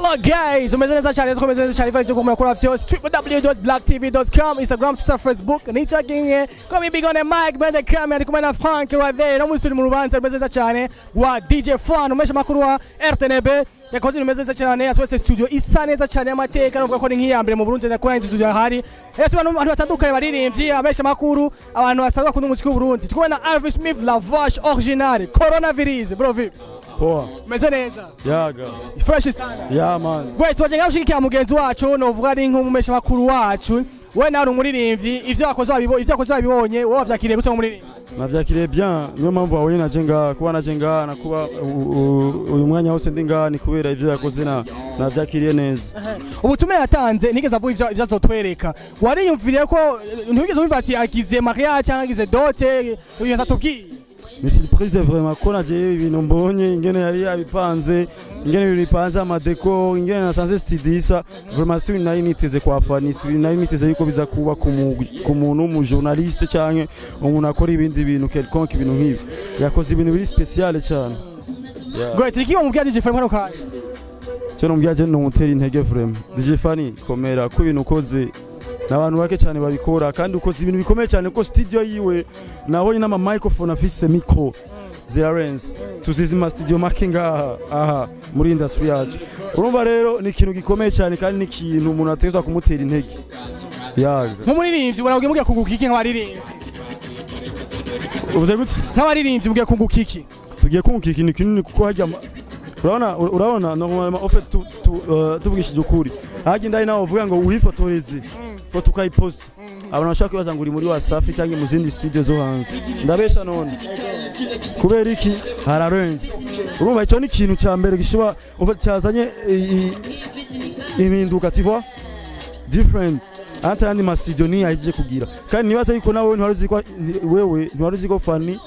Hello guys, umeze neza cyane, umeze neza cyane, ivyo kumwe kuri vyose www.blacktv.com, Instagram, Twitter, Facebook, nica kinge. Ko big on the mic, bende camera, ndi kumwe na Frank right there. No musi mu rubanza rumeze neza cyane wa DJ Fan, umesha makuru wa RTNB. Yakoze ibintu bimeze neza cyane, yatwese studio isa neza cyane y'amateka, nuvuga ko ni nk'iya mbere mu Burundi, ndakora indi studio ahari. Rero abantu batandukanye, baririmbyi, abesha makuru, abantu basanzwe bakunda umuziki w'u Burundi. Turi kumwe na Alvin Smith, la vache originale, coronavirus, bro, vipi? Poa. Meze neza? Yaga. Fresh sana. Yeah, man. Gwe twaje ngaho gushigikira mugenzi wacu, novuga ari nk'umumesha makuru wacu. We nawe uri umuririmbyi, ivyo yakoze wabibonye, wowe wavyakiriye gute nk'umuririmbyi? Navyakiriye bien, niyo mpamvu wabonye naje ngaha, kuba naje ngaha na kuba uyu mwanya wose ndi ngaha ni kubera ivyo yakoze, na navyakiriye neza. Ubutumire yatanze ntigeze avuga ivyo azotwereka. Wariyumviriye ko ntiwigeze wumva ati agize mariage cyangwa agize dot, ibintu atatubwiye? Ni surprise vraiment ko naje ibintu mbonye, ingene yari yabipanze, ingene ibintu bipanze, ama décor, ingene nasanze studio isa, vraiment si ibintu nari niteze kwa Fani, si ibintu nari niteze yuko biza kuba ku muntu w'umu journaliste canke umuntu akora ibindi bintu quelconque. Ibintu nk'ibi yakoze ibintu biri spécial cyane. Yeah. Gwe tiki wamubwira DJ Fani kano kanya? Cyo nomubwira je nomutera intege vraiment. DJ Fani, komera ko ibintu ukoze n'abantu bake cyane babikora, kandi ukoze ibintu bikomeye cyane, kuko studio yiwe nabonye n'ama microphone afise, micro zirarenze tuzizi ma studio make ngaha aha muri industry yacu. Urumva rero ni ikintu gikomeye cyane, kandi ni ikintu umuntu ategerezwa kumutera intege, yaga. Nk'umuririmbyi ubona mugiye kunguka iki nk'abaririmbyi? Uvuze gute? Nk'abaririmbyi mugiye kunguka iki? Tugiye kunguka ikintu kinini, kuko hajya urabona normalement, en fait, tuvugishije ukuri, hajya indani nawe uvuga ngo wifotoreze foto ukayiposta, abantu bashaka kwibaza ngo uri muri Wasafi cyangwa mu zindi studio zo hanze. Ndabesha none? Kubera iki? Hararenze. Urumva icyo ni ikintu cya mbere gishobora cyazanye impinduka, tu vois, different entre andi ma studio ni yaje kugira. Kandi nibaza yuko nawe ntiwari uzi ko wewe ntiwari uzi ko Fani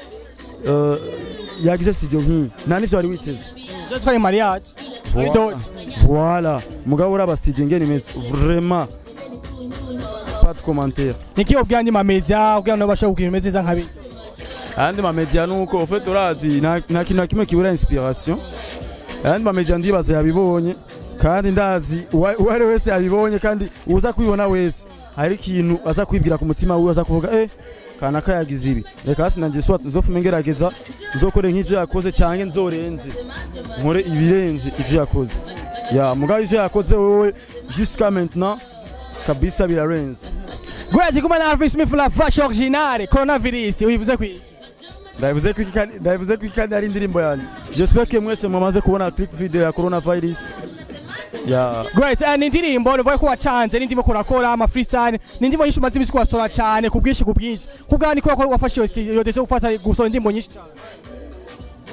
yagize studio nk'iyi, nta n'ivyo wari witeze. Je twari mariage, ari dot. Voilà, mugabo uraba studio ingene imeze, vraiment pas de commentaire. Niki wobwira andi ma media kugira ngo bashobore kugira ibintu bimeze nka bijya? Ayandi ma media nuko en fait urazi nta kintu na kimwe kibura inspiration. Ayandi ma media ndibaza yabibonye, kandi ndazi uwo ari wese yabibonye, kandi uza kubibona wese hari ikintu aza kwibwira ku mutima wiwe, aza kuvuga: "Eh, kanaka yagize ibi, reka hasi nanjye soit nzofume ngerageza nzokore nk'ivyo yakoze, canke nzorenze nkore ibirenze ivyo yakoze." Ya mugabo ivyo yakoze wewe jusqu'à maintenant kabisa birarenze. Gwezi kumwe na Alvin Smith, la vache originale, coronavirus, uyivuze kwiki? Ndabivuze ko iki kandi ari indirimbo yanjye. J'espère que mwese mwamaze kubona clip video ya coronavirus ya. Great, ni indirimbo nivuga ko wacanze n'indirimbo kurakora ama freestyle, ni indirimbo nyinshi umaze imisi kuwasora cyane ku bwinshi ku bwinshi. Kubwa niko ko wafashe iyo décision yo gufata gusohora indirimbo nyinshi cyane?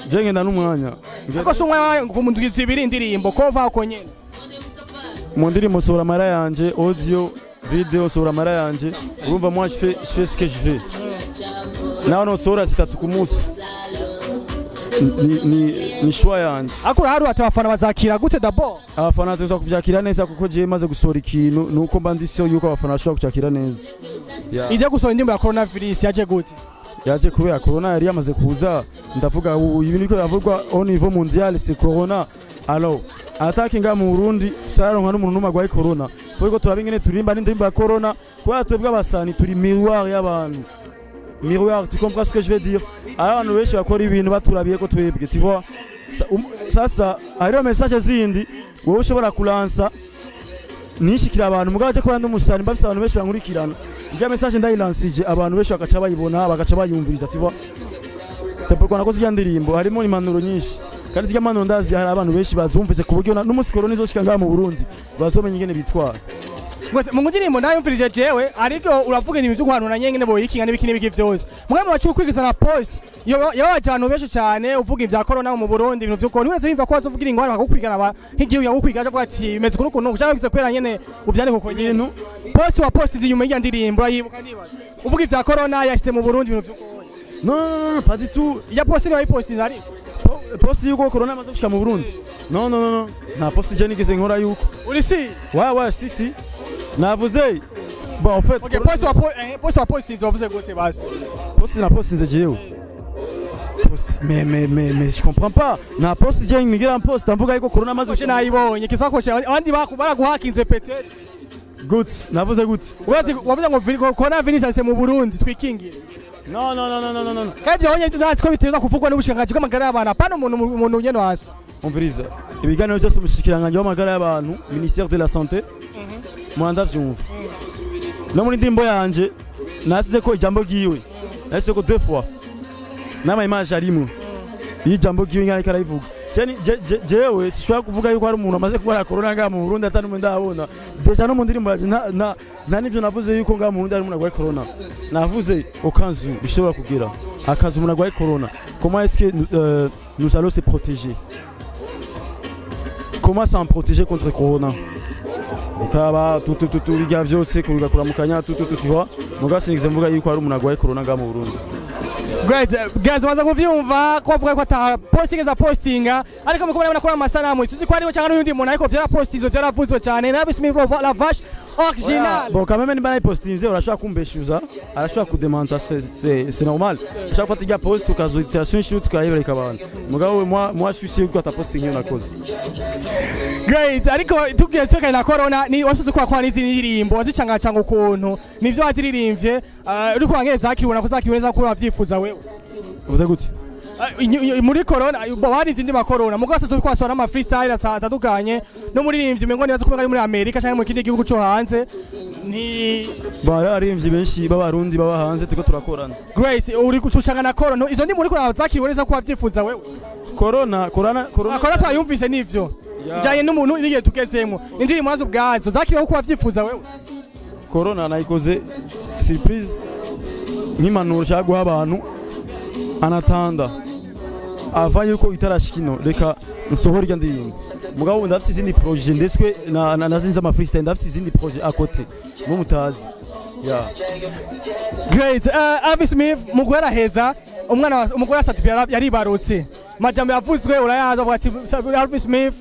Je ngenda n'umwanya. Ariko si umwanya ku ndwi 2 indirimbo kova uko nyene? Mu ndirimbo sohora amara yanje, audio, video, sohora amara yanje. Urumva, moi je fais ce que je veux. Naho nosohora zitatu ku munsi, ni choix yanje. Ariko urahari ati abafana bazakira gute d'abord? Abafana tuza kuvyakira neza, kuko jewe maze gusohora ikintu nuko mba ndi sure yuko abafana bashobora kucyakira neza. Yeah. Ijya gusohora indirimbo ya coronavirus yaje gute? Yaje kubera corona yari yamaze kuza. Ndavuga ubu ibintu biko biravugwa au niveau mondial, c'est corona. Alors ataki nga mu Burundi tutaronka n'umuntu n'umwe agwaye corona, ko turaba ingene turirimba n'indirimbo ya corona, kubera twebwe abasani turi miroir y'abantu, miroir, tu comprends ce que je veux dire? Ari abantu benshi bakora ibintu baturabiye ko twebwe, tu vois. Sasa hariho message zindi wowe ushobora kulansa nishikira abantu, mugabo je kuba ndi umusani mbafise abantu benshi bankurikirana, irya message ndayilansije abantu benshi bagaca bayibona, bagaca bayumviriza, tu vois. C'est pourquoi nakoze irya ndirimbo, harimo impanuro nyinshi, kandi zirya mpanuro ndazi hari abantu benshi bazumvise, ku buryo n'umunsi korona izoshika ngaha mu Burundi bazomenya ingene bitwara. Mwese mu ndirimbo ndayumvirije jewe, ariko uravuga ibintu vyo guhanura nyene boyikinga n'ibiki n'ibiki vyose. Mwe mu baciye kwigiza na post yababaje abantu benshi cyane, uvuga ivya corona mu Burundi, ibintu vy'uko ntiwese yumva ko bazovugira ingorane bakagukwigana nk'igihugu yagukwigana, avuga ati bimeze ukuntu ukuntu, cyangwa bigize kubera nyene uvyandika uko nyene. Ibintu Post wa post inyuma y'irya ndirimbo urayibuka? Ndibaza uvuga ivya corona yashitse mu Burundi, ibintu vy'uko. Non, non, non, pas du tout. Iya post niyo wayipostinze ariko? Post yuko corona imaze gushika mu Burundi? Non, non, non, non, nta post je nigeze nkora yuko. Uri si? Ouais, si, si, navuze, bon, en fait Okay, post wa post wa postinze wavuze gute basi? Post na postinze jewe. Post, mais je comprends pas. Na post je ngira post mvuga yuko corona amaze. Koshe nayibonye kisakoshe, abandi baraguhakinze peut-être. Gute? Navuze gute? Urazi wavuze ngo corona virus ase mu Burundi, twikingire. Non, non, non, non, non, non. Kandi ivyo nyene ko biteza kuvugwa n'ubushikiranganji bw'amagara y'abantu, apana umuntu nyene hasi. Umviriza, ibiganiro byose umushikiranganji w'amagara y'abantu, ministère de la santé, murandavyumva. No muri ndirimbo yanje nasize ko ijambo ryiwe, nasize ko deux fois n'ama image arimwo iyo ijambo ryiwe ngana ariko arayivuga. Jewe sishobora kuvuga yuko hari umuntu amaze kubara corona ngaha mu Burundi atari umuntu ndabona. Déjà no mu ndirimbo yanje nta n'ivyo navuze yuko ngaha mu Burundi hari umuntu arwaye corona. Navuze au cas où bishobora kugira akaza umuntu arwaye corona, comment est-ce que nous allons se protéger, comment s'en protéger contre corona, ukaba tu tu tu tu bijya vyose kuramukanya tu tu tu, tu vois. Muga sinigeze mvuga yuko hari umuntu arwaye corona ngaha mu Burundi. Great guys, baza kuvyumva ko bavuga ko ata posting za postinga, ariko muko murabona ko amasanamu tuzi ko ariwe cyangwa n'undi muntu, ariko vyarapostinzwe, vyaravuzwe cyane na Bismi la vache original. Bon, quand même nimba nayipostinze, urashobora kumbeshuza, arashobora kudemanta, c'est normal. Ushobora gufata irya post ukazoitira screenshot ukayibereka abantu. Mugabo moi je suis sûr ko ata posting iyo nakoze. Great, ariko tugiye tukari na corona ni wasuze kwa kwa n'izindi ndirimbo wazicangacanga ukuntu nivyo waziririmbye, uriko wangere zakibona ko zakibona neza ko wavyifuza wewe. Uvuze gute? Muri corona bo warivye indi ma corona, mugo wasuze uriko wasohora ama freestyle atandukanye n'umuririmbyi umengo nibaza ko ari muri Amerika canke mu kindi gihugu co hanze ni. Bon, hariho abaririmbyi benshi b'abarundi baba hanze turiko turakorana. Great, uri gucucanga na corona, izo ndi muri ko zakiriwe neza ko wavyifuza wewe? Corona, corona, corona. Akora twayumvise nivyo bijanye n'umuntu n'igihe tugezemo, indirimbo nazo ubwazo zakiriwe ko wavyifuza wewe? Corona nayikoze surprise nk'impanuro nshaka guha abantu anatanda ava yuko itarashika ino. Reka nsohore irya ndirimbo, mugabo ndafise izindi projet ndetswe na nazinze ama freestyle, ndafise izindi projet à côté mu mutazi, yeah. Great. Alvin Smith mu guheraheza, umwana wa umugore wa Sat-B yaribarutse, majambo yavuzwe urayaza, avuga ati Alvin Smith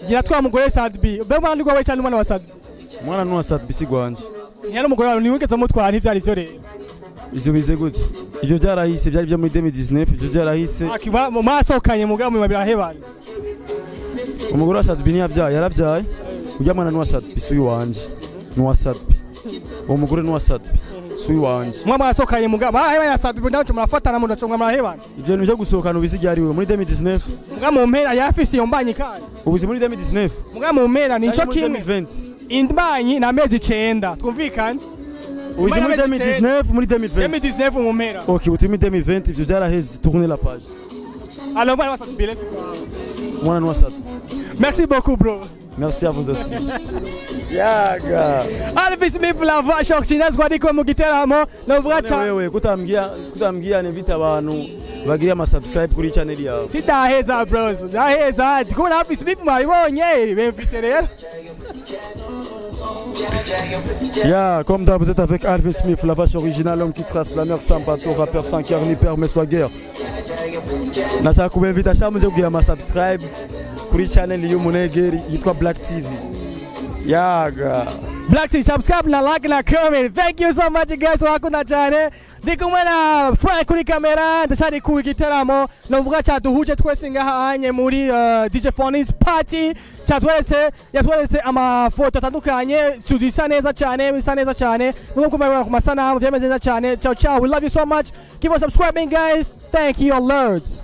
gira mugore Sat-B, be mwana ni gwawe cyane umwana wa Sat-B? Umwana nuwa Sat-B, si gwanje. Ntiyari umugore wawe, ntiwigeze mutwara, ntivyari ivyo rero. Ivyo bize gute? Ivyo byarahise, byari byo muri 2019, ivyo byarahise. Mwasohokanye mugabo mu birahebana. Umugore wa Sat-B ntiyavyaye, yaravyaye. Urya mwana nuwa Sat-B, si uwanje, nuwa Sat-B. Uwo mugore nuwa Sat-B, si uwanje. Mwa mwasohokanye mugabo barahebana na Sat-B, ndacu murafatana mudaconga murahebana. Ivyo bintu byo gusohokana ubizi ryariwe? Muri 2019? Muga mu mpera yafise iyo mbanyi kandi. Ubizi muri 2019? Muga mu mpera nico Muri kimwe. 2020? Imbanyi ni amezi 9, twumvikane. Ubizi muri Amezi 9. 2019, muri 2020? 2019 mu mpera. Ok, uti muri 2020, ivyo vyaraheze, tourner la page. Alors mwana wa Sat-B resi kwawe. Umwana nuwa Sat-B. Merci beaucoup, bro. Merci à vous aussi. Yaga. Alvin Smith la vache originale, twariko mu giteramo novuga cyane. Wewe kutambwira nevita abantu bagire ama subscribe kuri channel yawe? Sidaheza bros, ndaheza ndi kumwe na Alvin Smith, mwabibonye bemfite rero. Yeah, comme d'hab, vous êtes avec Alvin Smith, la vache originale, l'homme qui trace la mer sans bateau, rappeur sans cœur ni père, mais soit guerre. Nashaka kubemvita sha muze kugira ama subscribe kuri channel y'umunegeri yitwa Black TV. Yaga. Black TV, subscribe na like na comment. Thank you so much guys, wakunda cyane. Ndi kumwe na Frank kuri kamera, ndacyari ku giteramo novuga cyaduhuje twese ngaha anye muri DJ Phonies party, cyatweretse yatweretse amafoto atandukanye, studio isa neza cyane, bisa neza cyane nubwo kumubona ku masanamu byameze neza cyane. Ciao ciao, we love you so much, keep on subscribing guys, thank you alerts.